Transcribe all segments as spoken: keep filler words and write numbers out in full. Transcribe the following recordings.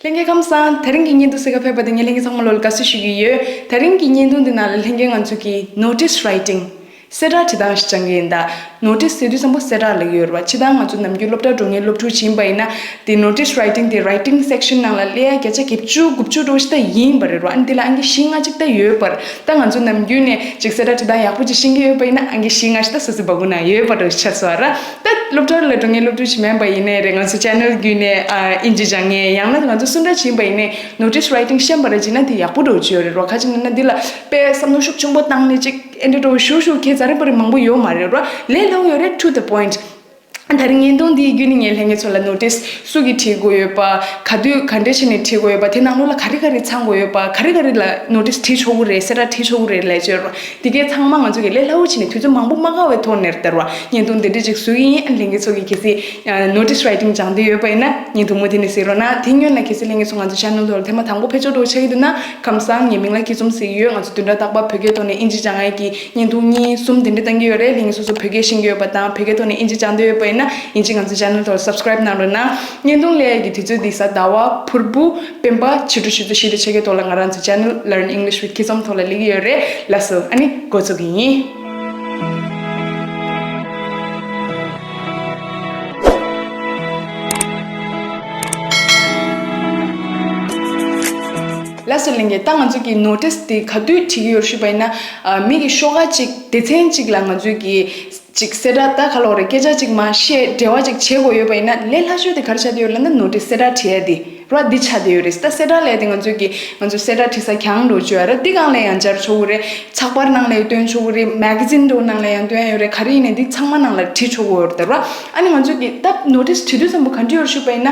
ལྷན་རྒྱས་ཁམས་བཟང་། དེ་རིང་གི་བརྙན་ཐུང་གཟིགས་ག་ཕེབས་པ་དེ་ངས་ལྷན་རྒྱས་ཚང་མ་ལོ་ལ་དགའ་བསུ་ཞུ་གི་ཡོད། དེ་རིང་གི་བརྙན་ཐུང་འདི་ནང་ལ་ལྷན་རྒྱས་ང་ཚོ་གི་notice writing གསལ་བསྒྲགས་བྲིས་སྟངས་ཤིག་སྦྱང་གི་ཡིན་ད། notice ཟེར་དུས་ཙམ་པོ་གསལ་བསྒྲགས་ལབ་ཀྱི་ཡོད་རེད་བ། ཕྱི་དང་ང་ཚོ་ནམ་རྒྱུན་སློབ་གྲྭ་འགྲོ་མཁན་སློབ་ཕྲུག་ཅིག་ཡིན་པ་ཡིན་ན། དེ་notice writing དེ་writing section ནང་ལ་སླེབས་ཡ་བརྒྱ་ཆ་བརྒྱད་ཅུ་དགུ་བཅུ་འགྲོ་ཞིག་ད་ཡིན་པ་རེད་བ། ཨ་ནི་དེ་ལ་ཨང་ཀི་བཞི་ལྔ་ཅིག་ད་ཡོད་པར། ད་ང་ཚོ་ནམ་རྒྱུན་ནས་ཅིག་གསལ་བསྒྲགས་བྲིས་སྟངས་ཡག་པོ་ཅིག་ཤེས་ཀྱི་ཡོད་པ་ཡིན་ན་ཨང་ཀི་བཞི་ལྔ་ཞིག་ད་སོ་སོའི་སྦ་ཁུག་ནང་ཡོད་པ་འདྲ་ཆགས་སོང་ར། ད་སློབ་གྲྭ་ལ་འགྲོ་མཁན་སློབ་ཕྲུག་ཅིག་མིན་པ་ཡིན་ནའི་རེད། ང་ཚོ་channel བརྒྱུད་ནས་ཨ་ཨིན་ཇི་སྦྱང་མཁན། ཡང་ན་ང་ཚོ་སུ་འདྲ་ཅིག་ཡིན་པ་ཡིན་ནའི་notice writing ཤེས་པ་རེད་བྱས་ན་དེ་ཡག་པོ་འདྲ་བོ་ཅིག་ཡོད་རེད་ར། ག་ཅི་ཡིན་ན་འདི་ལ་དཔེ་བསམ་བློ་ཤུགས་ཆེན་པོ་བཏང་ནས་ཅིག་ཨེ་འདྲ་འདྲ་བོ་ཞུ་ཞུ་མཁན་ཛ་དྲག་པོ་རེད་མང་པོ་ཡོད་མ་རེད་ར། ལས་སླ་བོ་ཡོད་རེད། to the point། ད་རིང་བརྙན་ཐུང་འདིའི་བརྒྱུད་ནས་ངས་ལྷན་རྒྱས་ཚོ་ལ་notice སུ་གིས་བྲིས་དགོས་ཡོད་པ། ག་དུས་ག་འདྲ་བྱས་ནས་བྲིས་དགོས་ཡོད་པ། དེ་ནང་ལོགས་ལ་ག་རེ་ག་རེ་ཚང་དགོས་ཡོད་པ། ག་རེ་ག་རེ་ལ་notice བྲིས་ཆོག་གི་རེད། གསལ་བསྒྲགས་བྲིས་ཆོག་གི་རེད་ལབ་ཡོད་རེད། དེ་གའི་ཚང་མ་ང་ཚོ་གིས་ལས་སླ་བོ་བྱས་ནས་དུས་ཚོད་མང་པོ་མ་བཀག་པའི་ཐོག་ནས་རེད་ར། བརྙན་ཐུང་འདི་འདྲ་ཅིག་བཟོ་གི་ཡིན། ལྷན་རྒྱས་ཚོ་གིས་གལ་སྲིད་notice writing སྦྱང་འདོད་ཡོད་པ་ཡིན་ན་བརྙན་ཐུང་མུ་མཐུད་ནས་གཟིགས་རོགས་གནང་། དེ་སྔོན་ལ་གལ་སྲིད་ལྷན་རྒྱས་ཚོ་ང་ཚོ་channel ཐོག་ལ་ཐེངས་མ་དང་པོ་ཕེབས་ཆོག་འདྲ་བོ་ཆགས་ཀྱི་འདུག་ན་ཁམས་བཟང་། ངའི་མིང་ལ་སྐྱིད་འཛོམས་ཟེར་གྱི་ཡོད། ང་ཚོ་བདུན་ཕྲག་རྟག་པར་བོད་སྐད་ཐོག་ནས་ཨིན་ཇི་སྦྱང་ཡས་ཀྱི་བརྙན་ཐུང་གཉིས་གསུམ་དེ་འདྲ་བཏང་གི་ཡོད་རེད། ལྷན་རྒྱས་སོ་སོ་བོད་སྐད་ཤེས་ཀྱི་ཡོད་པ་དང་བོད་སྐད་ཐོག་ནས་ཨིན་ཇི་སྦྱང་འདོད་ཡོད་པ་ཡིན་ན་ཡིན་གཅིག་ང་ཚོ་channel ཐོག་subscribe གནང་རོགས་གནང་། བརྙན་ཐུང་སླེབས་ཡས་ཀྱི་དུས་ཚོད་འདི་གཟའ་ཟླ་བ་ཕུར་བུ་སྤེན་པ་ཕྱི་དྲོ་ཆུ་ཚོད་བཞི་དང་ཕྱེད་ཀའི་ཐོག་ལ་ང་རང་ཚོ་channel Learn English with Kids Om ཐོག་ལ་སླེབས་ཀྱི་ཡོད་རེད། ལགས་སོ། ཨ་ནི་འགོ་ཚུགས་ཀྱི་ཡིན། ལགས་སོ་ལྷན་རྒྱས། ད་ང་ཚོ་གི་notice དེ་ག་དུས་བྲིས་ཀྱི་ཡོད་ཞུས་པ་ཡིན་ན། ཨ། མི་གི་ཤོག་ཁ་གཅིག་སྡེ་ཚན་གཅིག་ལ་ང་ཚོས་ཀྱི་གཅིག་གསལ་བསྒྲགས་ད་ག་ལབ་དགོས་རེད། སྐད་ཆ་གཅིག་མར་བཤད་འབྲེལ་བ་གཅིག་བྱེད་དགོས་ཡོད་པ་ཡིན་ན་ལས་སླ་ཤོས་དེ་ག་རེ་ཆགས་བསྡད་ཡོད་ལབ་ན་notice གསལ་བསྒྲགས་བྲིས་ཡ་དེ་ར་འདི་ཆགས་བསྡད་ཡོད་རེད། ད་གསལ་བསྒྲགས་ལབ་ཡ་དེ་ང་ཚོས་ཀྱི་ང་ཚོ་གསལ་བསྒྲགས་བྲིས་ས་གྱང་འདྲ་བོ་ཅིག་ཡོད་ར། འདི་སྒང་ལ་ཡང་སྦྱར་ཆོག་གི་རེད། ཚགས་པར་ནང་ལ་ཡང་སྟོན་ཆོག་གི་རེད། magazine འདྲ་བོ་ནང་ལ་ཡང་སྟོན་ཡ་ཡོད་རེད། ག་རེ་ཡིན་ནའི་འདི་ཚང་མ་ནང་ལ་བྲིས་ཆོག་གི་ཡོད་རེད་ད་ར། ཨ་ནི་ང་ཚོས་ཀྱི་ད་notice བྲིས་དུས་ཙམ་པོ་ག་འདྲ་ཡོད་ཞུས་པ་ཡིན་ན།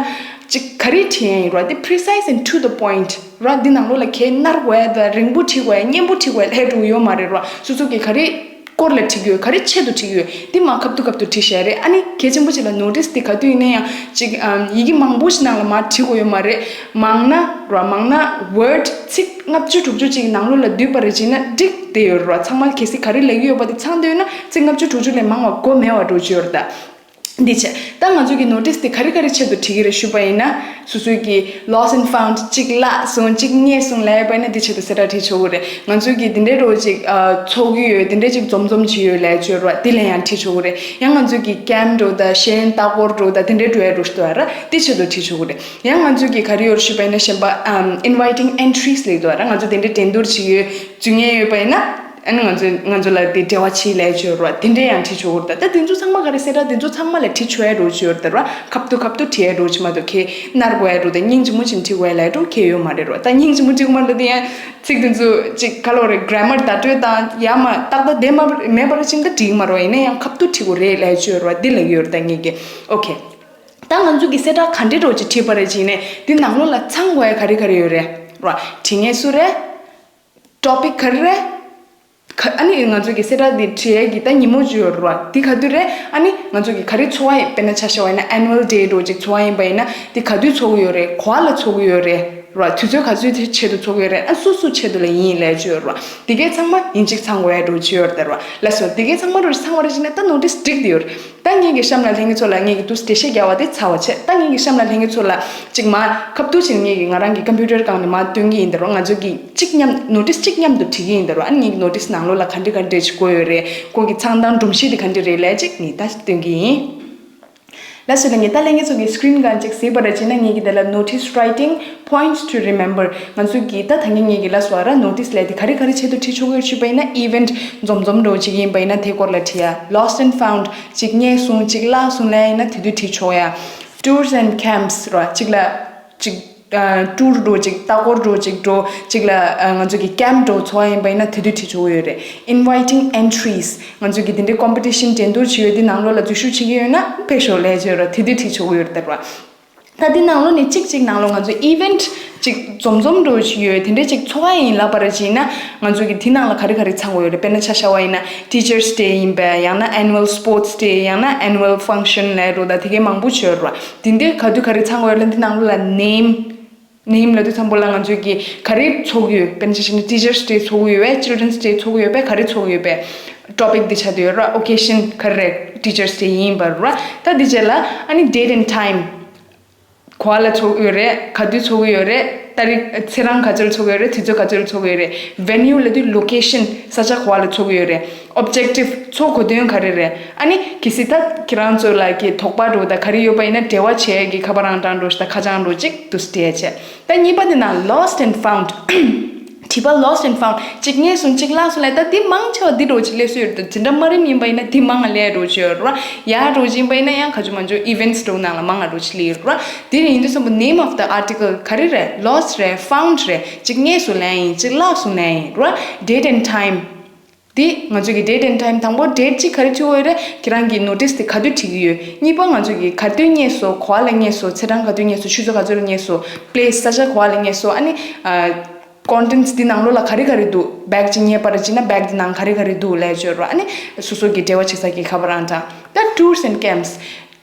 ཅིག་ག་རེ་བྲིས་ཡ་ཡིན་ར། འདི་precise and to the point ར། འདི་ནང་ལོགས་ལ་གས་ནར་དགོས་ཡ་དང་རིང་པོ་བྲིས་དགོས་ཡ་སྙན་པོ་བྲིས་དགོས་ཡ་ལྷད་འགྲོ་ཡོད་མ་རེད་ར། སོ་སོ་གིས་ག་རེ་སྐོར་ལ་བྲིས་ཀྱི་ཡོད། ག་རེ་ཆེད་དུ་བྲིས་ཀྱི་ཡོད། འདི་མར་ཁ་ཐུག་ཁ་ཐུག་བྲིས་བཞག་རེད། ཨ་ནི་གལ་ཆེན་པོ་ཅིག་ལ་notice འདི་ག་དུས་ཡིན་ན་ཡང་ཅིག་ཨམ་ཡི་གེ་མང་པོ་ཞིག་ནང་ལ་མར་བྲིས་དགོས་ཡོད་མ་རེད། མང་ན་ར་མང་ན་word ཚིག་ལྔ་བཅུ་དྲུག་ཅུ་ཅིག་ནང་ལོགས་ལ་བསྡུས་པ་རེད་བྱས་ན་འགྲིག་བསྡད་ཡོད་ར། ཚང་མ་གལ་སྲིད་ག་རེ་ལབ་ཀྱི་ཡོད་པ་དེ་ཚང་བསྡད་ཡོད་ན་ཚིག་ལྔ་བཅུ་དྲུག་ཅུ་ལས་མང་བ་དགོས་མེད་པ་འདྲ་བོ་ཅིག་ཡོད་རེད་ད། འདི་བྱས། ད་ང་ཚོ་གི་notice དེ་ག་རེ་ག་རེ་ཆེད་དུ་བྲིས་ཀྱི་རེད་ཞུས་པ་ཡིན་ན། སོ་སོའི་གི་lost and found གཅིག་བརླགས་སོང་གཅིག་རྙེད་སོང་ལབ་པ་ཡིན་ན་འདི་ཆེད་དུ་གསལ་བསྒྲགས་བྲིས་ཆོག་གི་རེད། ང་ཚོའི་གི་འདི་འདྲའི་འདྲ་བོ་ཅིག་ཨ་ཚོགས་ཀྱི་ཡོད། འདི་འདྲའི་ཅིག་འཛོམས་འཛོམས་བྱེད་ཡོད་ལབ་ཡ་ཅིག་ཡོད་རེད་བ། འདི་ལ་ཡང་བྲིས་ཆོག་གི་རེད། ཡང་ང་ཚོའི་གི་camp འདྲ་བོ་དང་ཤེས་ཡོན་ལྟ་སྐོར་འདྲ་བོ་དང་འདི་འདྲའི་འགྲོ་ཡ་འདྲ་བོ་ཞིག་འདུག་ར། འདི་ཆེད་དུ་བྲིས་ཆོག་གི་རེད། ཡང་ང་ཚོའི་གི་ག་རེ་ཡོད་ཞུས་པ་ཡིན་ན་གཞན་པ་ཨམ་inviting entries ལབ་འདུག་ར། ང་ཚོ་དེ་འདྲའི་འགྲན་བསྡུར་བྱེད་ཡོད་འཛུལ་མཁན་ཡོད་པ་ཡིན་ན། ཨ་ནི་ང་ཚོས་ང་ཚོ་ལ་དེ་འབྲེལ་བ་བྱེད་ལས་བྱོས་རོགས། དེ་འདྲས་ཡང་བྲིས་ཆོག་གི་རེད། ད་དེ་ཚོ་ཚང་མ་ག་རེ་ཟེར་ད་དེ་ཚོ་ཚང་མ་ལ་བྲིས་ཆོག་ཡ་རོགས་བྱོས་རེད་ར། ཁབ་ཏུ་ཁབ་ཏུ་བྲིས་ཡ་རོགས་བྱེད་མ་གཏོགས་ཁེ་ནར་དགོས་ཡ་རོགས་དང་སྙིང་རྗེ་མོ་ཅིག་བྲིས་དགོས་ཡ་ལས་རོགས་ཁེ་ཡོད་མ་རེད་རོགས། ད་སྙིང་རྗེ་མོ་བྲིས་དགོས་མ་རེད་དེ་ཡང་ཚིག་དེ་ཚོ་ཅིག་ག་ལོ་རེད་grammar བརྡ་སྤྲོད་དང་ཡ་མ་ཏག་ཏག་བསྡད་མ་མེད་པར་ཅིག་ད་འགྲིག་མ་རོགས། ཡིན་ན་ཡང་ཁབ་ཏུ་བྲིས་དགོས་རེད་ལས་བྱོས་རོགས་འདི་ལ་ཡོད་རེད། ད་ངེད་ཀྱི་ཨོ་ཁེ། ད་ང་ཚོ་གི་གསལ་བསྒྲགས་ག་འདྲས་རོགས་ཅིག་བྲིས་པ་རེད་ཅིག་ནས་འདི་ནང་ལོགས་ལ་ཚང་དགོས་ཡ་ག་རེ་ག་རེ་ཡོད་རེད་རོགས། བྲིས་མཁན་སུ་རེད། topic ག་རེ་རེད། ཁ་ཨ་ནི་ང་ཚོ་གི་གསལ་བསྒྲགས་འདི་བྲིས་ཡས་ཀྱི་ད་ཉིན་མོ་ཅིག་ཡོད་རེད་བ། འདི་ག་དུས་རེད། ཨ་ནི་ང་ཚོ་གི་ག་རེ་ཚོགས་པ་ཡིན་དཔེར་ན་ཆ་བཞག་པ་ཡིན་ན་annual day འདྲ་བོ་ཅིག་ཚོགས་པ་ཡིན་པ་ཡིན་ན་འདི་ག་དུས་ཚོགས་ཀྱི་ཡོད་རེད། ག་པར་ལ་ཚོགས་ཀྱི་ཡོད་རེད་ར། དུས་ཚོད་ག་ཚོད་དེ་ཆེད་དུ་ཚོགས་ཀྱི་ཡོད་རེད། ཨ་སུ་སུ་ཆེད་དུ་ལ་ཡིན་ལས་ཅིག་ཡོད་རེད་བ། འདི་གའི་ཚང་མ་ཡིན་གཅིག་ཚང་དགོས་ཡ་འདྲ་བོ་ཅིག་ཡོད་རེད་ད་ར་བ། ལགས་སོ། འདི་གའི་ཚང་མ་འདྲ་བོ་ཅིག་ཚང་བ་རེད་ཅིག་ན་ད་notice འགྲིག་བསྡད་ཡོད་རེད། ད་ངེད་ཀྱི་གཤམ་ལ་ལྷན་རྒྱས་ཚོ་ལ་ངེད་ཀྱི་དུས་འགྲེལ་བཤད་རྒྱག་པ་དེ་ཚར་བ་བྱས། ད་ངེད་ཀྱི་གཤམ་ལ་ལྷན་རྒྱས་ཚོ་ལ་ཅིག་མར་ཁ་ཐུག་ཅིག་ངེད་ཀྱི་ང་རང་གི་computer སྒང་ནས་མར་སྟོན་གྱི་ཡིན་ད་རོ། ང་ཚོ་གི་གཅིག་མཉམ་notice གཅིག་མཉམ་དུ་བྲིས་ཀྱི་ཡིན་ད་རོ། ཨ་ནི་ངེད་ཀྱི་notice ནང་ལོགས་ལ་ག་འདྲ་ག་འདྲ་ཅིག་དགོས་ཡོད་རེད། ཁོ་གི་མཚང་དང་སྒྲོམ་གཞི་དེ་ག་འདྲ་རེད་ལབ་ཅིག་ངས་ད་སྟོན་གྱི་ཡིན། ལགས་སོ་ལྷན་རྒྱས། ད་ལྷན་རྒྱས་ཚོ་གི་screen སྒང་ཅིག་གཟིགས་པ་རེད་བྱས་ན་ངེད་ཀྱི་དེ་ལ notice writing points to remember ང་ཚོ་གི་ད་ད་ངེད་ཀྱི་ལ་སོ་ར་notice ལས་དེ་ག་རེ་ག་རེ་ཆེད་དུ་བྲིས་ཆོག་གི་ཡོད་ཞུས་པ་ཡིན་ན་event འཛོམས་འཛོམས་འདྲ་བོ་ཅིག་ཡིན་པ་ཡིན་ན་དེ་སྐོར་ལ་བྲིས་ཡ། lost and found གཅིག་རྙེད་སོང་གཅིག་བརླག་སོང་ལབ་ཡིན་ན་དེ་དུས་བྲིས་ཆོག་ཡ། tours and camps ར་གཅིག་ལ་གཅིག་ཨ་tour འདྲ་བོ་གཅིག་ལྟ་སྐོར་འདྲ་བོ་གཅིག་འགྲོ་གཅིག་ལ་ཨ་ང་ཚོ་གི་camp འདྲ་བོ་ཚོགས་ཡ་ཡིན་པ་ཡིན་ན་དེ་དུས་བྲིས་ཆོག་གི་ཡོད་རེད། inviting entries ང་ཚོ་གི་དེ་འདྲའི་competition འགྲན་བསྡུར་བྱེད་ཡོད་དེ་ནང་ལོགས་ལ་འཛུལ་ཞུགས་བྱེད་ཀྱི་ཡོད་ན་ཕེབས་ཤོག་ལབ་ཡ་ཅིག་ཡོད་རེད། དེ་དུས་བྲིས་ཆོག་གི་ཡོད་རེད་ད་ར། ད་འདི་ནང་ལོགས་ནས་གཅིག་གཅིག་ནང་ལོགས་ང་ཚོ་event གཅིག་འཛོམས་འཛོམས་འདྲ་བོ་ཞིག་ཡོད་དེ་འདྲ་གཅིག་ཚོགས་ཡ་ཡིན་ལབ་པ་རེད་བྱས་ན་ང་ཚོ་གི་དེ་ནང་ལ་ག་རེ་ག་རེ་ཚང་དགོས་ཡོད་རེད། དཔེར་ན་ཆ་བཞག་པ་ཡིན་ན་teachers day ཡིན་པས། ཡང་ན་annual sports day ཡང་ན་annual function ལབ་རོགས་ད་དེ་གའི་མང་པོ་ཞིག་ཡོད་རེད་བ། དེ་འདྲའི་ག་དུས་ག་རེ་ཚང་དགོས་ཡོད་ལ་འདི་ནང་ལོགས་ལ་name name ལབ་དུས་ཙམ་པོ་ལ་ང་ཚོ་གི་ག་རེ་ཚོགས་ཡོད། དཔེར་ན་ཆ་བཞག་ན་teachers day ཚོགས་ཡོད་པས། children's day ཚོགས་ཡོད་པས། ག་རེ་ཚོགས་ཡོད་པས། topic འདི་ཆགས་བསྡད་ཡོད་ར། occasion ག་རེ་རེད། teachers day ཡིན་པ་ར། ད་འདི་རྗེས་ལ་ཨ་ནི་date and time ག་པར་ལ་འཚོགས་ཡོད་རེད། ག་དུས་འཚོགས་ཡོད་རེད། ཏ་རིག་ཚེས་གྲངས་ག་ཚོད་ལ་འཚོགས་ཡོད་རེད། དུས་ཚོད་ག་ཚོད་ལ་འཚོགས་ཡོད་རེད། Venue ལབ་དུས་location ས་ཆ་ག་པར་ལ་འཚོགས་ཡོད་རེད། Objective ཚོགས་དགོས་དོན་ག་རེ་རེད། ཨ་ནི་གལ་སྲིད་ད་ཁྱེད་རང་ཚོ་ལ་གི་དོགས་པ་འདྲ་བོ་དང་ག་རེ་ཡོད་པ་ཡིན་ན་འབྲེལ་བ་བྱེད་ཡས་ཀྱི་ཁ་པར་ཨང་གྲངས་འདྲ་བོ་ཞིག་དང་ཁ་བྱང་འདྲ་བོ་ཅིག་འདུག་སེ་སྤྲད་བྱས། ད་གཉིས་པ་དེ་ན་lost and found དྲི་བ། Lost and found གཅིག་རྙེད་སོང་གཅིག་བརླག་སོང་ལབ། ད་འདི་མང་ཆེ་བ་འདི་འདྲ་བོ་ཅིག་སླེབས་སྲོལ་ཡོད་རེད། ད་དེ་འདྲ་མ་རེད་ཡིན་པ་ཡིན་ན་འདི་མང་ང་སླེབས་འདྲ་བོ་ཅིག་ཡོད་རེད་བ། ཡག་འདྲ་བོ་ཅིག་ཡིན་པ་ཡིན་ན་ཡང་ག་ཚོད་མ་ཚོད་events འདྲ་བོ་ནང་ལ་མང་ང་འདྲ་བོ་ཅིག་སླེབས་ཡོད་རེད་བ། དེ་ཡིན་དུས་ཙམ་པ་name of the article ག་རེ་རེད། Lost རེད། Found རེད། གཅིག་རྙེད་སོང་ལབ་ཡིན། གཅིག་བརླག་སོང་ལབ་ཡིན་རེད་བ། Date and time དེ་ང་ཚོ་གི་date and time དང་པོ་date གཅིག་ག་རེ་འཁྱེར་དགོས་ཡོད་རེད། ཁྱེད་རང་གི་notice དེ་ག་དུས་བྲིས་ཀྱི་ཡོད། གཉིས་པ་ང་ཚོ་གི་ག་དུས་རྙེད་སོང་། ག་པར་ལ་རྙེད་སོང་། ཚེས་གྲངས་ག་དུས་རྙེད་སོང་། ཆུ་ཚོད་ག་ཚོད་ལ་རྙེད་སོང་། Place ས་ཆ་ག་པར་ལ་རྙེད་སོང་། ཨ་ནི་ཨ་contents དེ་ནང་ལོགས་ལ་ག་རེ་ག་རེ་འདུག bag གཅིག་རྙེད་པ་རེད་བྱས་ན་bag དེ་ནང་ག་རེ་ག་རེ་འདུག་ལབ་ཡོད་རེད་བ། ཨ་ནི་སོ་སོ་གི་འབྲེལ་བ་བྱེད་ས་གི་ཁ་པར་ཨང་གྲངས། ད་tours and camps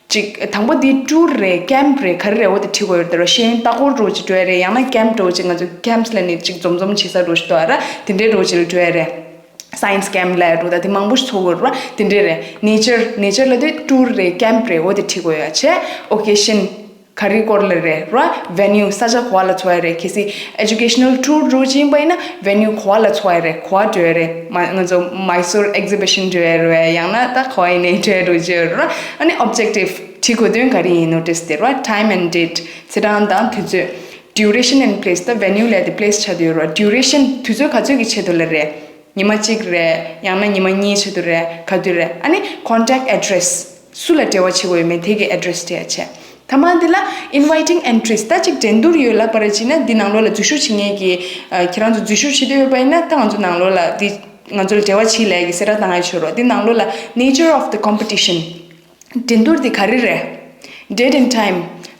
གཅིག་དང་པོ་དེ་tour རེད། camp རེད། ག་རེ་རེད། འོ་དེ་བྲིས་དགོས་ཡོད་རེད། ལྟ་སྐོར་འདྲ་བོ་ཅིག་འགྲོ་ཡ་རེད། ཡང་ན་camp འདྲ་བོ་ཅིག་ང་ཚོ་camps ལབ་ནས་ཅིག་འཛོམས་འཛོམས་བྱེད་ས་འདྲ་བོ་ཞིག་འདུག་ཨ་ར། དེ་འདྲའི་འདྲ་བོ་ཅིག་ལ་འགྲོ་ཡ་རེད། Science camp ལབ་ཡ་འདྲ་བོ་ད་དེ་མང་པོ་ཞིག་ཚོགས་ཡོད་རེད་བ། དེ་འདྲས་རེད། nature nature ལབ་དུས་tour རེད། camp རེད། འོ་དེ་བྲིས་དགོས་ཡོད་བྱས། Occasion ག་རེའི་སྐོར་ལ་རེད་ར། Venue ས་ཆ་ག་པར་ལ་ཚོགས་ཡ་རེད། གལ་སྲིད་educational tour འདྲ་བོ་ཅིག་ཡིན་པ་ཡིན་ན་venue ག་པར་ལ་ཚོགས་ཡ་རེད། ག་པར་འགྲོ་ཡ་རེད། མ་ང་ཚོ་Mysore exhibition འགྲོ་ཡ་རེད། ཡང་ན་ད་ག་པར་ཡིན་ནའི་འགྲོ་ཡ་འདྲ་བོ་ཅིག་ཡོད་རེད་ར། ཨ་ནི་objective བྲིས་དགོས་དོན་ག་རེ་ཡིན། notice དེ་ར། Time and date ཚེས་གྲངས་དང་དུས་ཚོད། Duration and place ད་venue ལབ་དེ་place ཆགས་བསྡད་ཡོད་ར། Duration དུས་ཚོད་ག་ཚོད་ཀྱི་ཆེད་དུ་ལ་རེད། ཉི་མ་གཅིག་རེད། ཡང་ན་ཉི་མ་གཉིས་ཆེད་དུ་རེད། ག་དུས་རེད། ཨ་ནི་contact address སུ་ལ་འབྲེལ་བ་བྱེད་དགོས་ཡོད་མེད་དེ་གི་address དེ་ཡ་བྱས། ཐ་མ་འདི་ལ་inviting entries ད་ཅིག་འགྲན་བསྡུར་ཡོད་ལབ་པ་རེད་བྱས་ན་འདི་ནང་ལོགས་ལ་འཛུལ་ཞུགས་བྱེད་མཁན་གྱི་ཨ་ཁྱེད་རང་ཚོ་འཛུལ་ཞུགས་བྱེད་འདོད་ཡོད་པ་ཡིན་ན་ད་ང་ཚོ་ནང་ལོགས་ལ་འདི་ང་ཚོ་ལ་འབྲེལ་བ་བྱེད་ལབ་ཀྱི་གསལ་བསྒྲགས་བཏང་ཡ་ཆོད་རོགས། འདི་ནང་ལོགས་ལ་nature of the competition འགྲན་བསྡུར་འདི་ག་རེ་རེད། Date and time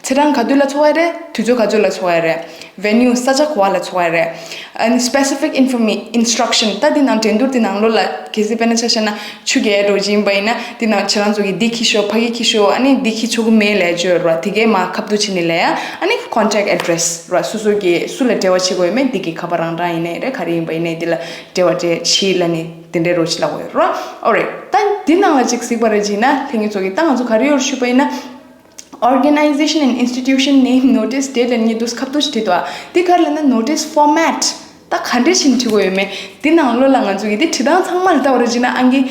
ཚེས་གྲངས་ག་དུས་ལ་ཚོགས་ཡ་རེད། དུས་ཚོད་ག་ཚོད་ལ་ཚོགས་ཡ་རེད། Venue ས་ཆ་ག་པར་ལ་ཚོགས་ཡ་རེད། And specific informi- instruction ད་འདི་ནང་འགྲན་བསྡུར་འདི་ནང་ལོགས་ལ་གལ་སྲིད་དཔེར་ན་ཆ་བཞག་ན་ཆུ་རྐྱལ་འདྲ་བོ་ཅིག་ཡིན་པ་ཡིན་ན་འདི་ནང་ཁྱེད་རང་ཚོ་གིས་འདི་འཁྱེར་ཤོག་ཕ་གི་འཁྱེར་ཤོག་ཨ་ནི་འདི་འཁྱེར་ཆོག་གི་མེད་ལབ་ཡ་ཆོད་རོགས། དེ་གའི་མར་ཁ་བསྡུ་བྱས་ནས་ལབ་ཡ། ཨ་ནི་contact address རོགས། སོ་སོ་གིས་སུ་ལ་འབྲེལ་བ་བྱེད་དགོས་ཡོད་མེད་འདི་གི་ཁ་པར་རང་རང་ཡིན་ནའི་རེད། ག་རེ་ཡིན་པ་ཡིན་ནའི་འདི་ལ་འབྲེལ་བ་འདྲ་བྱེད་ལབ་ནས་དེ་འདྲའི་འདྲ་བོ་ཅིག་ལབ་དགོས་ཡོད་རོགས། Alright ད་འདི་ནང་ལ་ཅིག་གཟིགས་པ་རེད་བྱས་ན་ལྷན་རྒྱས་ཚོ་གིས་ད་ང་ཚོ་ག་རེ་ཡོད་ཞུས་པ་ཡིན་ན། Organization and institution name, notice, date and གཉིས་འདུག་ཁ་བསྡུ་ཞིག་བྲིས་འདུག་ཨ་འདི་ག་རེ་ལབ་ན་notice format ད་ག་འདྲ་ཞིག་བྲིས་དགོས་ཡོད་མེད། འདི་ནང་ལོགས་ལ་ང་ཚོ་གིས་འདི་བྲིས་སྟངས་ཚང་མ་ལ་ལྟ་བ་རེད་བྱས་ན་ཨང་ཀི་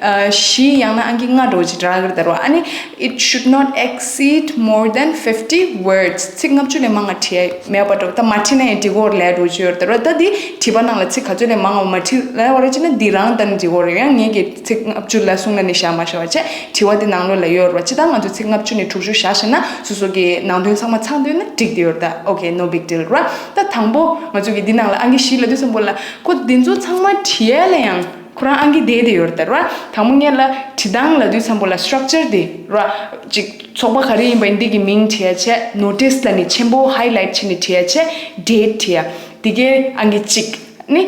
ཨ་བཞི་ཡང་ན་ཨང་ཀི་ལྔ་འདྲ་བོ་ཅིག་འདྲ་གི་རེད་ད་རོ། ཨ་ནི་It should not exceed more than fifty words ཚིག་ལྔ་བཅུ་ལས་མང་བ་བྲིས་ཡ་མེད་པ་འདྲ་བོ། ད་མ་བྲིས་ན་ཡང་འགྲིག་གི་རེད་ལབ་འདྲ་བོ་ཅིག་ཡོད་རེད་ད་རོ། ད་འདི་བྲིས་པ་ནང་ལ་ཚིག་ག་ཚོད་ལས་མང་བ་མ་བྲིས་ལབ་པ་རེད་བྱས་ན་འདི་རང་ལྟར་འགྲིག་གི་རེད། ཡང་ངེད་ཀྱིས་ཚིག་ལྔ་བཅུ་ལ་གསུང་ལ་ནི་བཞག་མ་བཞག་པ་བྱས། དྲི་བ་འདི་ནང་ལོགས་ལ་ཡོད་རེད་བ། སྤྱིར་བཏང་ང་ཚོས་ཚིག་ལྔ་བཅུ་ནས་དྲུག་ཅུ་བཞག་བཞག་ན་སོ་སོ་གི་ནང་དོན་ཚང་མ་ཚང་འདོད་ན་འགྲིག་བསྡད་ཡོད་རེད་ད། Okay, no big deal ར། ད་དང་པོ་ང་ཚོ་གི་འདི་ནང་ལ་ཨང་ཀི་བཞི་ལབ་དུས་ཙམ་པོ་ལ་ཁོ་འདི་ཚོ་ཚང་མ་བྲིས་ཡ་ལ་ཡང་ཁོ་རང་ཨང་ཀི་བསྡད་བསྡད་ཡོད་རེད་ད་ར། དང་པོ་ངེད་ལ་བྲིས་སྟངས་ལབ་དུས་ཙམ་པོ་ལ་structure འདི་ར། ཅིག་ཚོགས་པ་ག་རེ་ཡིན་པ་ཡིན་འདི་གི་མིང་བྲིས་ཡ་བྱས། Notice ལབ་ནི་ཆེན་པོ་highlight བྱས་ནས་བྲིས་ཡ་བྱས། Date བྲིས་ཡ། འདི་གའི་ཨང་ཀི་གཅིག་ནི།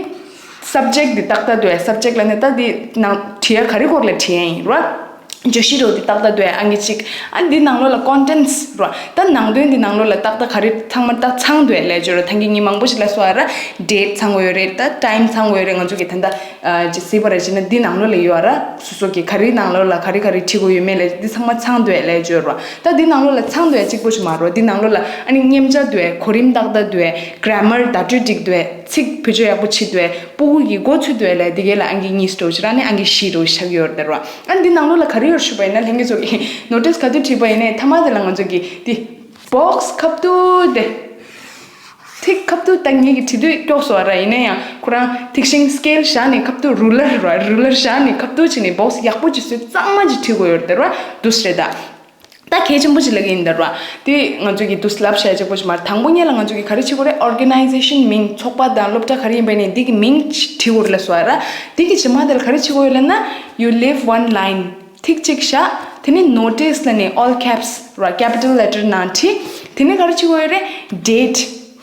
Subject འདི་ཏག་ཏག་འདུག་ཨ། Subject ལབ་ནི་ད་འདི་ནང་བྲིས་ཡ་ག་རེ་སྐོར་ལ་བྲིས་ཡ་ཡིན་ར། བརྗོད་གཞི་རོ་འདི་ཏག་ཏག་འདུག་ཨ། ཨང་ཀི་གཅིག་ཨ་འདི་ནང་ལོགས་ལ་contents ར། ད་ནང་དོན་འདི་ནང་ལོགས་ལ་ཏག་ཏག་ག་རེ་ཚང་མ་ད་ཚང་འདུག་ཨ་ལབ་བརྗོད་རོ། ད་གིན་ངས་མང་པོ་ཞིག་ལབ་སོང་ཨ་ར། Date ཚང་དགོས་ཡོད་རེད། ད་time ཚང་དགོས་ཡོད་རེད། ང་ཚོ་གི་ད་ད་ཅི་སྲིད་པ་ར་བྱས་ན་འདི་ནང་ལོགས་ལ་ཡོད་ཨ་ར། སོ་སོ་གི་ག་རེ་ནང་ལོགས་ལ་ག་རེ་ག་རེ་བྲིས་དགོས་ཡོད་མེད་ལ་འདི་ཚང་མ་ཚང་འདུག་ཨ་ལབ་བརྗོད་རོ། ད་འདི་ནང་ལོགས་ལ་ཚང་འདུག་ཨ་གཅིག་པོ་ཞིག་མ་རོ། འདི་ནང་ལོགས་ལ་ཨ་ནི་མཉེན་ཆ་འདུག་ཨ། གོ་རིམ་ཏག་ཏག་འདུག་ཨ། Grammar བརྡ་སྤྲོད་འགྲིག་འདུག་ཨ། ཚིག་བེད་སྤྱོད་ཡག་པོ་བྱེད་འདུག་ཨ། ཕྲུ་གུ་གི་མགོ་ཚོས་འདུག་ཨ་ལ་འདི་གའི་ལ་ཨང་ཀི་གཉིས་འགྲོ་ཕྱིར་ཨ་ནི་ཨང་ཀི་བཞི་འགྲོ་ཆགས་ཡོད་རེད་ར། ཨ་འདི་ནང་ལོགས་ལ་ག་རེ་ཡོད་ཞུས་པ་ཡིན་ན་ལྷན་རྒྱས་ཚོ་གིས་notice ག་དུས་བྲིས་པ་ཡིན་ནའི་ཐ་མ་དེ་ལ་ང་ཚོ་གིས་འདི་box ཁ་བསྡུ་དེ་ཐིག་ཁ་བསྡུ་ད་ངེད་ཀྱི་བྲིས་དུས་ཀྱོག་སོ་ར། ཡིན་ན་ཡང་ཁོ་རང་ཐིག་ཤིང་scale བཞག་ནས་ཁ་བསྡུ་ruler ར། Ruler བཞག་ནས་ཁ་བསྡུ་བྱས་ནས་box ཡག་པོ་ཅིག་བཟོས་གཙང་མ་ཅིག་བྲིས་དགོས་ཡོད་རེད་ར། འདུག་སེ་རེད་ད། ད་གལ་ཆེན་པོ་ཅིག་ལབ་ཀྱི་ཡིན་ད་ར། དེ་ང་ཚོ་གི་དུས་ལབ་བྱ་གཅིག་པོ་ཞིག་མ་རེད། དང་པོ་ཉིད་ལ་ང་ཚོ་གི་ག་རེ་བྱེད་དགོས་རེད། Organization མིང་ཚོགས་པ་དང་སློབ་གྲྭ་ག་རེ་ཡིན་པ་ནས་འདི་གི་མིང་བྲིས་དགོས་རེད་ལ་སོ་ར། འདི་གི་རྗེས་མ་དེ་ལ་ག་རེ་བྱེད་དགོས་ཡོད་ལབ་ན། You leave one line ཐིག་གཅིག་བཞག་དེ་ནི་notice ལ་ནི་all caps ར་capital letter ནང་བྲིས། དེ་ནི་ག་རེ་བྱེད་དགོས་ཡོད་རེད། Date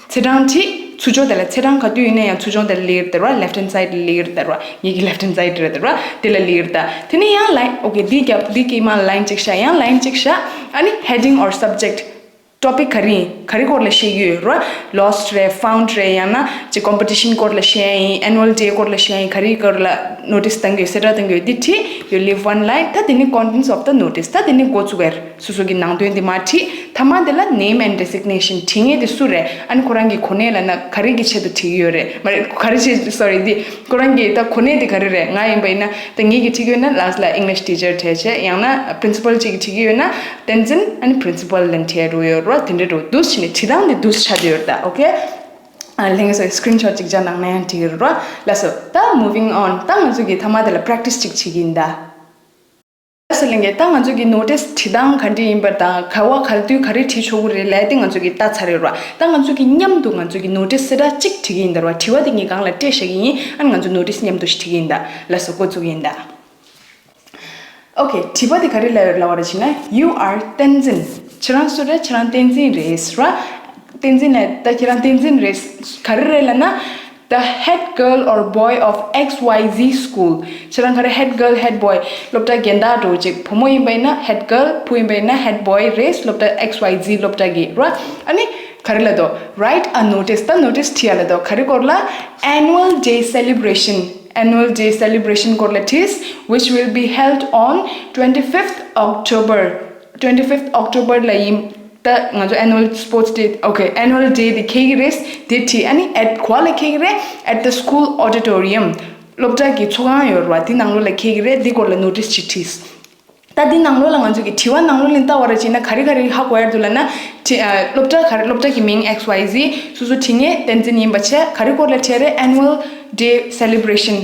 ཚེས་གྲངས་བྲིས། ཚུར་ཕྱོགས་དེ་ལ་ཚེས་གྲངས་ག་དུས་ཡིན་ན་ཡང་ཚུར་ཕྱོགས་དེ་ལ་ལེགས་དེ་ར། Left hand side ལ་ལེགས་དེ་ར། ངེད་ཀྱི་left hand side རེད་དེ་ར། དེ་ལ་ལེགས་དེ། དེ་ནས་ཡང་line okay འདི་རྒྱབ་འདི་གི་མ་line གཅིག་བཞག་ཡང་line གཅིག་བཞག་ཨ་ནི་heading or subject topic ག་རེ་ཡིན། ག་རེ་སྐོར་ལ་བཤད་ཀྱི་ཡོད་ར། Lost རེད། Found རེད། ཡང་ན་ཅིག་competition སྐོར་ལ་བཤད་ཡིན། Annual Day སྐོར་ལ་བཤད་ཡིན། ག་རེ་སྐོར་ལ་notice བཏང་གི་ཡོད། གསལ་བསྒྲགས་བཏང་གི་ཡོད། འདི་བྲིས། You leave one line. ད་དེ་ནི་contents of the notice. ད་དེ་ནི་འགོ་བཙུགས་པ་རེད། སོ་སོ་གི་ནང་དོན་དེ་མར་བྲིས། ཐ་མ་དེ་ལ་name and designation བྲིས་མཁན་དེ་སུ་རེད། ཨ་ནི་ཁོ་རང་གི་གོ་གནས་ལབ་ན་ག་རེ་གི་ཆེད་དུ་བྲིས་ཀྱི་ཡོད་རེད། མ་རེད། ག་རེ་བྱེད། sorry འདི་ཁོ་རང་གི་ད་གོ་གནས་དེ་ག་རེ་རེད། ང་ཡིན་པ་ཡིན་ན་ད་ངེད་ཀྱིས་བྲིས་ཀྱི་ཡོད་ན་last ལ་English teacher བྲིས་བྱས། ཡང་ན་principal གཅིག་གིས་བྲིས་ཀྱི་ཡོད་ན་བསྟན་འཛིན། ཨ་ནི་principal ལབ་བྲིས་འགྲོ་ཡོད་རོ། དེ་འདྲ་འགྲོ་འདུག་བྱས་ནས་བྲིས་སྟངས་དེ་འདུག་ཆགས་བསྡད་ཡོད་རེད་ད། okay ལྷན་རྒྱས་ཚོས་screenshot གཅིག་བྱས་ནང་ན་ཡང་འགྲིག་གི་རེད་རོ། ལགས་སོ། ད་moving on. ད་ང་ཚོ་གི་ཐ་མ་དེ་ལ་practice གཅིག་བྱེད་ཀྱི་ཡིན་ད། ལགས་སོ་ལྷན་རྒྱས། ད་ང་ཚོ་གི་notice བྲིས་སྟངས་ག་འདྲ་ཡིན་པ་དང་ག་བ་ག་དུས་ག་རེ་བྲིས་ཆོག་གི་རེད་ལབ་དེ་ང་ཚོ་གི་ལྟ་ཚར་ཡོད་རེད་བ། ད་ང་ཚོ་གི་མཉམ་དུ་ང་ཚོ་གི་notice གསལ་བསྒྲགས་གཅིག་བྲིས་ཀྱི་ཡིན་ད་རེད་བ། དྲི་བ་དེ་ངས་སྒང་ལ་སྤྲད་བཞག་གི་ཡིན། ཨ་ནི་ང་ཚོ་notice མཉམ་དུ་ཞིག་བྲིས་ཀྱི་ཡིན་ད། ལགས་སོ། འགོ་བཙུགས་ཀྱི་ཡིན་ད། okay དྲི་བ་དེ་ག་རེ་ལབ་ཡོད་ལབ་པ་རེད་ཅེ་ན། You are བསྟན་འཛིན། ཁྱེད་རང་སུ་རེད། ཁྱེད་རང་བསྟན་འཛིན་རེད་ར། བསྟན་འཛིན་ལ་ད་ཁྱེད་རང་བསྟན་འཛིན་རེད། ག་རེ་རེད་ལབ་ན། The head girl or boy of X Y Z school. ཁྱེད་རང་ག་རེ། head girl, head boy. སློབ་གྲྭ་རྒན་བདག་འདྲ་བོ་ཅིག་བུ་མོ་ཡིན་པ་ཡིན་ན་head girl, བུ་ཡིན་པ་ཡིན་ན་head boy རེད། སློབ་གྲྭ་X Y Z སློབ་གྲྭ་གི་ར། ཨ་ནི་ག་རེ་ལབ་འདུག write a notice. ད་notice བྲིས་ཡ་ལབ་འདུག་ག་རེ་སྐོར་ལ། Annual day celebration. Annual day celebration སྐོར་ལ་བྲིས། Which will be held on twenty fifth October. twenty fifth October ལ་ཡིན། ད་ང་ཚོ་annual sports day, okay, annual day དེ་འཁེལ་གྱི་རེད། དེ་བྲིས། ཨ་ནི་at ག་བ་ལ་འཁེལ་གྱི་རེད། At the school auditorium. སློབ་གྲྭ་གི་ཚོགས་ཁང་ཡོད་རེད་བ། དེ་ནང་ལོགས་ལ་འཁེལ་གྱི་རེད། དེ་སྐོར་ལ་notice ཅིག་བྲིས། ད་དེ་ནང་ལོགས་ལ་ང་ཚོ་གི་དྲི་བ་ནང་ལོགས་ལ་ལྟ་བ་རེད་ཅེ་ན་ག་རེ་ག་རེ་ཧ་གོ་ཡ་འདུག་ལབ་ན། དྲི- ཨ། སློབ་གྲྭ་ག་རེ། སློབ་གྲྭ་གི་མིང་X Y Z། སོ་སོ་བྲིས་མཁན་བསྟན་འཛིན་ཡིན་པ་བྱས། ག་རེ་སྐོར་ལ་བྲིས་རེད། Annual day celebration.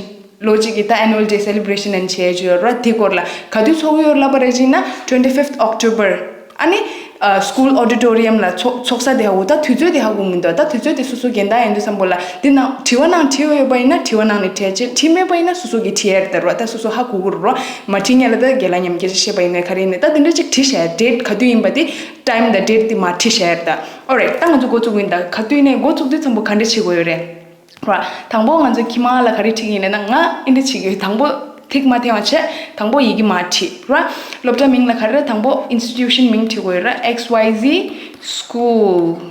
ལོ་གཅིག་གི་ད་annual day celebration ཨན་བྱས་ཡོད་ར། དེ་སྐོར་ལ་ག་དུས་ཚོགས་ཡོད་ལབ་པ་རེད་ཅེ་ན་twenty fifth October. ཨ་ནི་ཨ། school auditorium ལ་ཚོགས་ཚོགས་ས་དེ་ཧ་གོ། ད་དུས་ཚོད་དེ་ཧ་གོ་མི་འདུག་ད་དུས་ཚོད་དེ་སོ་སོ་རྒན་བདག་ཡིན་དུས་ཙམ་པོ་ལ་དེ་ནང་དྲི་བ་ནང་བྲིས་ཡོད་པ་ཡིན་ན་དྲི་བ་ནང་ནས་བྲིས་བྱས། བྲིས་མེད་པ་ཡིན་ན་སོ་སོ་གིས་བྲིས་ཡ་རེད་ད་ར། ད་སོ་སོ་ཧ་གོ་གི་རེད་ར། མ་བྲིས་མཁན་ལ་ད་རྒན་ལགས་མཉམ་སྐད་ཆ་བཤད་པ་ཡིན་ནའི་ག་རེ་ཡིན་ནའི་ད་དེ་འདྲ་ཅིག་བྲིས་བྱས། date ག་དུས་ཡིན་པ་དེ། time དང་date དེ་མར་བྲིས་བྱས་རེད་ད། alright ད་ང་ཚོ་འགོ་བཙུགས་ཡིན་ད། ག་དུས་ནས་འགོ་བཙུགས་དུས་ཙམ་པོ་ག་འདྲ་བྱེད་དགོས་ཡོད་རེད། ར། དང་པོ་ང་ཚོ་ཁྱི་མ་ལ་ག་རེ་བྲིས་ཀྱི་ཡིན་ལབ་ན། ང་འདི་འདྲ་བྱེད་ཀྱི་ཡོད། དང་པོ་ཐིག་མ་འཐེན་པ་བྱས། དང་པོ་ཡི་གེ་མར་བྲིས་ར། སློབ་གྲྭ་མིང་ལ་ག་རེ་ར། དང་པོ་institution མིང་བྲིས་དགོས་ཡོད་ར། X Y Z school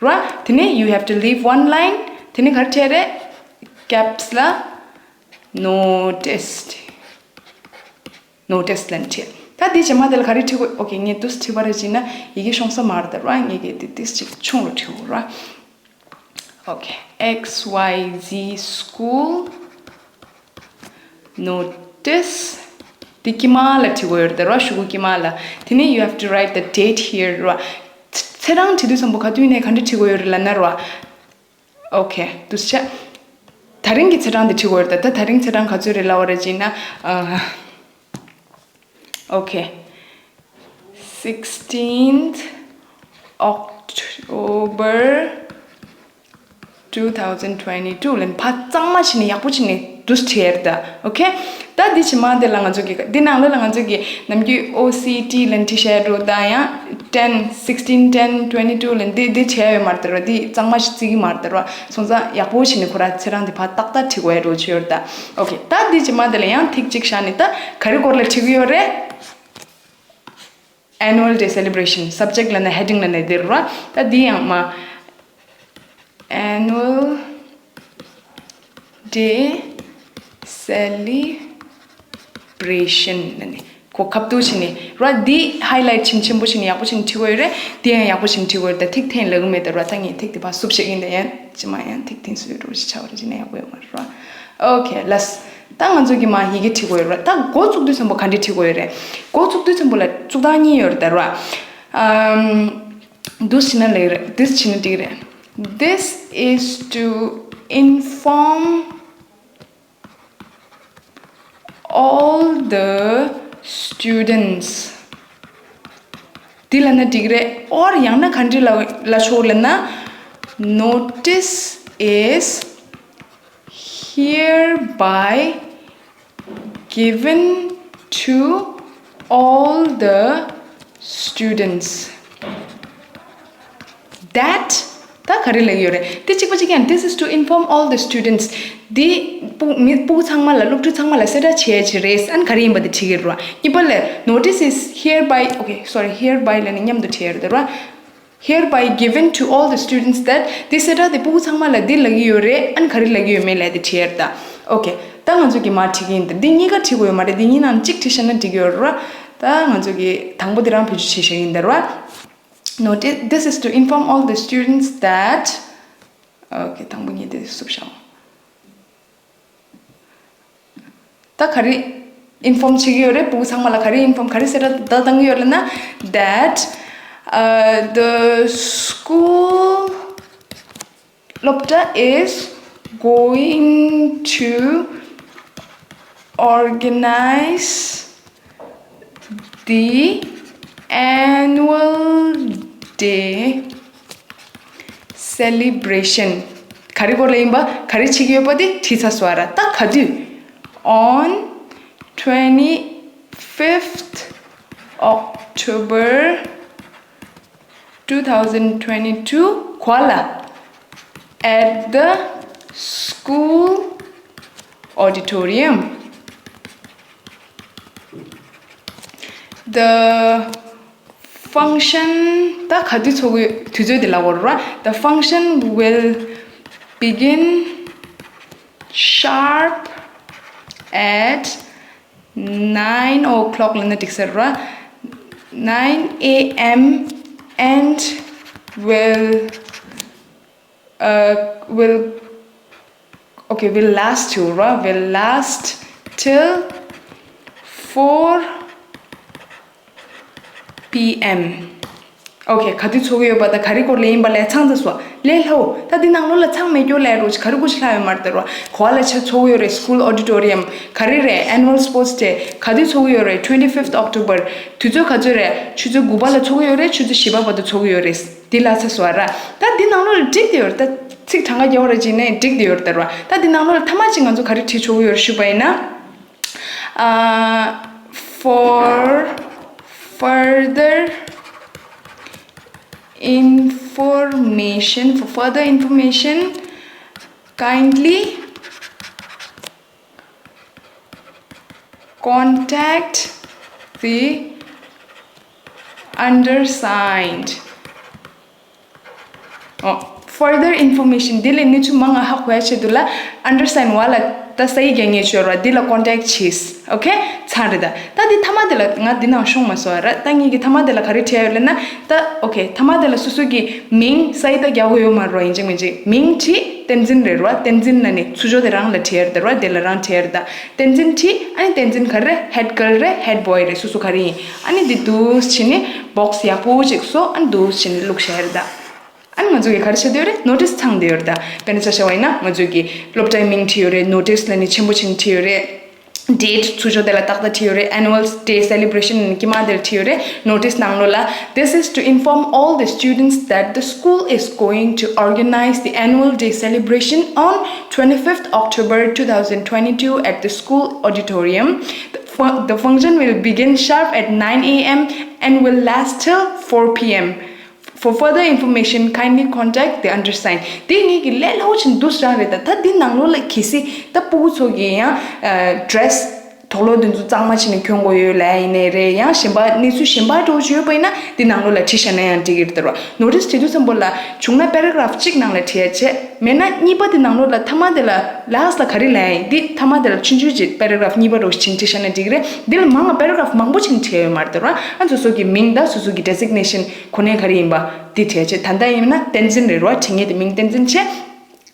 ར། དེ་ནས་you have to leave one line. དེ་ནས་ག་རེ་བྲིས་རེད། caps ལ་noticed. noticed ལབ་བྲིས། ད་འདི་རྗེས་མ་དེ་ལ་ག་རེ་བྲིས་དགོས། okay ངས་འདུག་སེ་བྲིས་པ་རེད་ཅེ་ན་ཡི་གེ་ཤོང་ས་མ་རེད་ད་ར། ངས་གི་འདི་ཏིས་ཅིག་ཆུང་རུ་བྲིས་དགོས་ར། okay X Y Z school notice. འདི་དཀྱིལ་མ་ལ་བྲིས་དགོས་ཡོད་རེད་ད་ར། གཞུག་གུ་དཀྱིལ་མ་ལ། དེ་ནས་you have to write the date here ར། ཚེས་གྲངས་བྲིས་དུས་ཙམ་པོ་ག་དུས་ནས་ག་འདྲ་བྲིས་དགོས་ཡོད་རེད་ལབ་ན་ར། okay འདུག་སེ་བྱས། ད་རིང་གི་ཚེས་གྲངས་དེ་བྲིས་དགོས་རེད་ད། ད་ད་རིང་ཚེས་གྲངས་ག་ཚོད་རེད་ལབ་པ་རེད་ཅེ་ན། ཨ། okay sixteenth October two thousand twenty two ལབ་ནས་ཕར་གཙང་མ་བྱས་ནས་ཡག་པོ་བྱས་ནས་འདུག་སེ་བྲིས་ཡ་རེད་ད། okay ད་འདི་རྗེས་མ་དེ་ལ་ང་ཚོ་གི་འདི་ནང་ལོགས་ལ་ང་ཚོ་གི་ནམ་རྒྱུན་O C T ལབ་ནས་བྲིས་བཞག་ཡ་འདྲ་བོ་དང་ཡང་ten sixteen ten twenty two ལབ་ནས་འདི་འདི་བྲིས་ཡ་ཡོད་མ་རེད་ད་ར། འདི་གཙང་མ་ཞིག་བརྩི་གི་མ་རེད་ད་ར། སོང་ཙང་ཡག་པོ་བྱས་ནས་ཁོ་ར་ཚེས་གྲངས་འདི་ཕར་ཏག་ཏག་བྲིས་དགོས་ཡ་འདྲ་བོ་བྱས་ཡོད་རེད་ད། okay ད་འདི་རྗེས་མ་དེ་ལ་ཡང་ཐིག་གཅིག་བཞག་ནས་ད་ག་རེ་སྐོར་ལ་བྲིས་གི་ཡོད་རེད། Annual day celebration subject ལབ་ན་heading ལབ་ན་འདི་རེད་ར། ད་འདི་ཡང་མ། Annual day celebration ལབ་ནས་ཁོ་ཁ་བསྡུར་བྱས་ནས་ར། འདི་highlight ཆེན་ཆེན་པོ་བྱས་ནས་ཡག་པོ་བྱས་ནས་བྲིས་དགོས་ཡོད་རེད། འདི་ཡང་ཡག་པོ་བྱས་ནས་བྲིས་དགོས་རེད། ད་ཐིག་འཐེན་ལབ་གི་མེད་ད་ར། ད་ངས་ཐིག་དེ་ཕར་བསུབ་བྱེད་ཀྱི་ཡིན། ད་ཡང་རྗེས་མ་ཡང་ཐིག་འཐེན་སྲོལ་འདྲ་བོ་ཞིག་ཆགས་པ་རེད། བྱས་ན་ཡག་པོ་ཡོད་མ་རེད་ར། okay ལགས། ད་ང་ཚོ་གི་མ་ཡི་གེ་བྲིས་དགོས་ཡོད་ར། ད་འགོ་བཙུགས་དུས་ཙམ་པོ་ག་འདྲས་བྲིས་དགོས་ཡོད་རེད། འགོ་བཙུགས་དུས་ཙམ་པོ་ལ་བཙུགས་སྟངས་གཉིས་ཡོད་རེད་ད་ར། ཨམ། འདུག་སེ་བྱས་ན་ལེགས་རེད། འདུག་སེ་བྱས་ན་འགྲིག་རེད། This is to inform all the students. འདི་ལབ་ན་འགྲིག་རེད། or ཡང་ན་ག་འདྲ་ལབ་ལབ་ཆོག་ལབ་ན། Notice is hereby given to all the students that ད་ག་རེ་ལབ་ཡོད་རེད། དེ་གཅིག་པ་གཅིག་རྐྱང་། This is to inform all the students. འདི་སྤུ་མི་སྤུ་གུ་ཚང་མ་ལ། སློབ་ཕྲུག་ཚང་མ་ལ་གསལ་བསྒྲགས་བྱེད་ཡ་ཅིག་རེད། ཨ་ནི་ག་རེ་ཡིན་པ་དེ་བྲིས་ཀྱི་རེད་ར། གཉིས་པ་ལ་notice is hereby, okay, sorry, hereby ལབ་ནས་མཉམ་དུ་བྲིས་ཡ་རེད་ར། hereby given to all the students that. འདི་གསལ་བསྒྲགས་དེ་སྤུ་གུ་ཚང་མ་ལ་འདི་ལབ་ཀྱི་ཡོད་རེད། ཨ་ནི་ག་རེ་ལབ་ཀྱི་ཡོད་མེད་ལབ་དེ་བྲིས་ཡ་རེད་ད། ཨོ་ཁེ། ད་ང་ཚོ་གིས་མར་བྲིས་ཀྱི་ཡིན་ད། འདི་གཉིས་ཀ་བྲིས་དགོས་ཡོད་མ་རེད། འདི་གཉིས་ནང་གཅིག་བྲིས་བཞག་ན་འགྲིག་གི་ཡོད་རེད་བ། ད་ང་ཚོ་གིས་དང་པོ་འདི་རང་བེད་སྤྱོད་བྱེད་བཞག་ཡིན་ད་རེད་བ། Notice, this is to inform all the students that. ཨོ་ཁེ། དང་པོ་གཉིས་དེ་བསུབ་བཞག་ད་ག་རེ་ཨིན་ཕོམ་བྱེད་ཀྱི་ཡོད་རེད། སྤུ་གུ་ཚང་མ་ལ་ག་རེ་ཨིན་ཕོམ། ག་རེ་གསལ་བསྒྲགས་བཏང་གི་ཡོད་ལབ་ན། That, uh, the school, སློབ་གྲྭ་is going to organize the annual day celebration. ག་རེ་སྐོར་ལ་ཡིན་པ། ག་རེ་བྱེད་ཀྱི་ཡོད་པ་དེ་བྲིས་ཚར་སོང་ཨ་ར། ད་ག་དུས། On twenty-fifth October two thousand twenty-two ག་ལ། At the school auditorium. The function, ད་ག་དུས་ཚོགས་ཀྱི་དུས་ཚོད་དེ་ལབ་དགོས་རེད་བ། The function will begin sharp at nine o'clock ལབ་ན་འགྲིག་ས་རེད་བ། Nine a.m. and will, uh, will, okay, will last to, right? Will last till four p.m. Okay, ག་དུས་ཚོགས་ཀྱི་ཡོད་པ་དང་ག་རེ་སྐོར་ལ་ཡིན་པ་ལབ་ཚང་ཚར་སོང་། ལས་སླ་བོ། ད་འདི་ནང་ལོགས་ལ་ཚང་མེད་སྐྱོ་ལས་རོགས་ག་རེ་གུ་ཅི་ལྷག་ཡོད་མ་རེད་ད་རོ། ག་ལ་ཆ་ཚོགས་ཀྱི་ཡོད་རེད། School auditorium ག་རེ་རེད། Annual sports day ག་དུས་ཚོགས་ཀྱི་ཡོད་རེད། Twenty fifth October དུས་ཚོད་ག་ཚོད་རེད། ཆུ་ཚོད་དགུ་པ་ལ་ཚོགས་ཀྱི་ཡོད་རེད། ཆུ་ཚོད་བཞི་པ་བར་དུ་ཚོགས་ཀྱི་ཡོད་རེད། འདི་ལ་ཚ་སོ་ར། ད་འདི་ནང་ལོགས་ལ་འགྲིག་དེ་ཡོད་རེད། ད་ཚིག་གྲངས་ཀ་རྒྱག་པ་རེད་ཅིག་ནས་འགྲིག་དེ་ཡོད་རེད་ད་ར། ད་འདི་ནང་ལོགས་ལ་ཐ་མ་ཅིག་ང་ཚོ་ག་རེ་བྲིས་ཆོག་གི་ཡོད་རེད་ཞུས་པ་ཡིན་ན། Uh, for further information, for further information, kindly contact the undersigned. Oh, further information འདི་ལས་གནས་ཚུལ་མང་ང་ཧ་གོ་ཡ་ཆེད་དུ་ལ་undersigned བ་ལ་ད་ས་ཡིག་རྒྱག་ངེས་ཆོད་ར། འདི་ལ་contact བྱེད། Okay, ཚང་རེད་ད། ད་འདི་ཐ་མ་དེ་ལ་ང་འདི་ནང་ཤོང་མ་སོང་བ་ར། ད་ངེད་ཀྱི་ཐ་མ་དེ་ལ་ག་རེ་བྲིས་ཡོད་ལབ་ན། ད་okay, ཐ་མ་དེ་ལ་སོ་སོ་གི་མིང་ས་ཡིག་ད་རྒྱག་དགོས་ཡོད་མ་རོ། ཡིན་གཅིག་མིན་གཅིག་མིང་བྲིས། བསྟན་འཛིན་རེད་ར། བསྟན་འཛིན་ལ་ནི་ཚུར་ཕྱོགས་དེ་རང་ལ་བྲིས་ཡོད་ར། དེ་ལ་རང་བྲིས་ཡོད་ད། བསྟན་འཛིན་བྲིས། ཨ་ནི་བསྟན་འཛིན་ག་རེ་རེད། Head girl རེད། Head boy རེད། སོ་སོ་ག་རེ་ཡིན། ཨ་ནི་འདི་འདུག་བྱས་ནས་box ཡག་པོ་ཅིག་བཟོ། ཨ་ནི་འདུག་བྱས་ནས་བླུགས་བཞག་ཡོད་ད། ཨ་ནི་ང་ཚོ་གིས་ག་རེ་བྱེད་འདོད་རེད། notice ཚང་བསྡད་ཡོད་རེད་ད། དཔེར་ན་ཆ་བཞག་པ་ཡིན་ན་ང་ཚོ་གིས་སློབ་གྲྭའི་མིང་བྲིས་ཡོད་རེད། notice ལ་ནི་ཆེན་པོ་ཆེན་བྲིས་ཡོད་རེད། date ཚུར་ཕྱོགས་དེ་ལ་ཏག་ཏག་བྲིས་ཡོད་རེད། annual day celebration ལ་ནི་དཀྱིལ་མ་དེར་བྲིས་ཡོད་རེད། notice ནང་ལོགས་ལ། This is to inform all the students that the school is going to organize the annual day celebration on twenty-fifth October two thousand twenty-two at the school auditorium. The fu- the function will begin sharp at nine a.m. and will last till four p.m. For further information, kindly contact the undersigned. དེ་ངེད་ཀྱི་ལས་སླ་བོ་ཆེན་འདུག་རང་རེད་ད། ད་འདི་ནང་ལོགས་ལ་གལ་སྲིད་ད་སྤུ་གུ་ཚོ་གིས་ཡང་dress དོག་ལོ་དེ་ཚོ་གཙང་མ་བྱས་ནས་གྱོན་དགོས་ཡོད་ལབ་ཡིན་ནའི་རེད། ཡང་གཞན་པ་གནས་ཚུལ་གཞན་པ་འདྲ་བོ་ཅིག་ཡོད་པ་ཡིན་ན་འདི་ནང་ལོགས་ལ་བྲིས་བཞག་ན་ཡང་འགྲིག་གི་རེད་ད་ར། notice བྲིས་དུས་ཙམ་པོ་ལ་བྱུང་ན་paragraph གཅིག་ནང་ལ་བྲིས་ཡ་བྱས། མེད་ན་གཉིས་པ་དེ་ནང་ལོགས་ལ་ཐ་མ་དེ་ལ་last ལ་ག་རེ་ལབ་ཡིན། འདི་ཐ་མ་དེ་ལ་ཆུང་ཆུང་ཅིག་paragraph གཉིས་པ་འདྲ་བོ་ཞིག་བྲིས་བཞག་ན་འགྲིག་གི་རེད། འདི་ལ་མང་ང་paragraph མང་པོ་ཅིག་བྲིས་ཡོད་མ་རེད་ད་ར། ཨ་ཚོ་སོ་སོ་གི་མིང་དང་སོ་སོ་གི་designation གོ་གནས་ག་རེ་ཡིན་པ་འདི་བྲིས་བྱས། ད་ལྟ་ཡིན་ན་བསྟན་འཛིན་རེད་ར། བྲིས་མཁན་དེ་མིང་བསྟན་འཛིན་བྱས།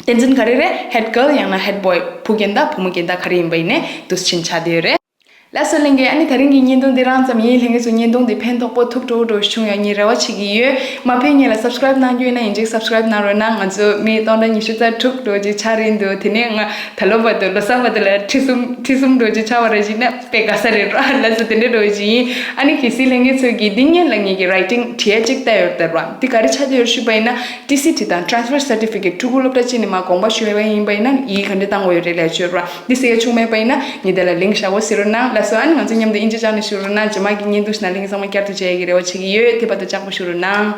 བསྟན་འཛིན་ག་རེ་རེད། head girl ཡང་ན་head boy བུ་རྒན་དང་བུ་མོ་རྒན་དང་ག་རེ་ཡིན་པ་ཡིན་ནའི་འདུག་སེ་ཆགས་བསྡད་ཡོད་རེད། ལགས་སོ་ལྷན་རྒྱས། ཨ་ནི་ད་རིང་གི་བརྙན་ཐུང་འདི་རང་ཙམ་ཡིན། ལྷན་རྒྱས་ཚོ་བརྙན་ཐུང་འདི་ཕན་ཐོགས་པོ་ཐུགས་སྤྲོ་བོ་འདྲ་བོ་བྱུང་ཡོད་ངས་རེ་བ་བྱེད་ཀྱི་ཡོད། མ་ཕེབས་སྔོན་ལ་subscribe གནང་རྒྱུ་ཡིན་ན་ཡིན་གཅིག་subscribe གནང་རོགས་གནང་། ང་ཚོ་མི་སྟོང་ཕྲག་ཉི་ཤུ་རྩ་དྲུག་འདྲ་བོ་ཅིག་ཆགས་རན་འདུག་དེ་ནས་ང་ད་ལོ་བར་དུ་ལོ་གསར་བར་དུ་ལ་ཁྲི་གསུམ་ཁྲི་གསུམ་འདྲ་བོ་ཅིག་ཆགས་པ་རེད་ཅིག་ན་དཔེ་དགའ་ས་རེད་ར། ལགས་སོ་དེ་འདྲ་འདྲ་བོ་ཅིག་ཡིན། ཨ་ནི་གལ་སྲིད་ལྷན་རྒྱས་ཚོ་གིས་འདི་སྔོན་ལ་ངེད་ཀྱི་writing བྲིས་ཡ་ཅིག་བལྟས་ཡོད་རེད་ར། འདི་ག་རེ་ཆགས་བསྡད་ཡོད་ཞུས་པ་ཡིན་ན་ཊི་སི་ཊི་དང་transfer certificate ཕྲུ་གུ་སློབ་གྲྭ་གཅིག་ནས་མར་དགོངས་པ་ཞུ་བ་ཡིན་པ་ཡིན་ན་ཡིག་ག་འདྲ་བཏང་དགོས་ཡོད་རེད་ལབ་ཡ་ཅིག་ཡོད་ར། འདི་གཟིགས་ཡ་བྱུང་མེད་པ་ཡིན་ན་ངེད་དེ་ལ་link བཞག་གོ་གཟིགས་རོགས་གནང་། ལགས་སོ། ཨ་ནི་ང་ཚོ་མཉམ་དུ་དབྱིན་ཇི་སྦྱངས་ནས་བཞུགས་རོགས་གནང་། རྗེས་མ་གི་བརྙན་ཐུང་ཞིག་ནང་ལྷན་རྒྱས་ཚང་མ་བསྐྱར་དུ་མཇལ་ཡ་གི་རེ་བ་བྱེད་ཀྱི་ཡོད། དེ་བར་དུ་ལྕགས་པོ་བཞུགས་རོགས་གནང་།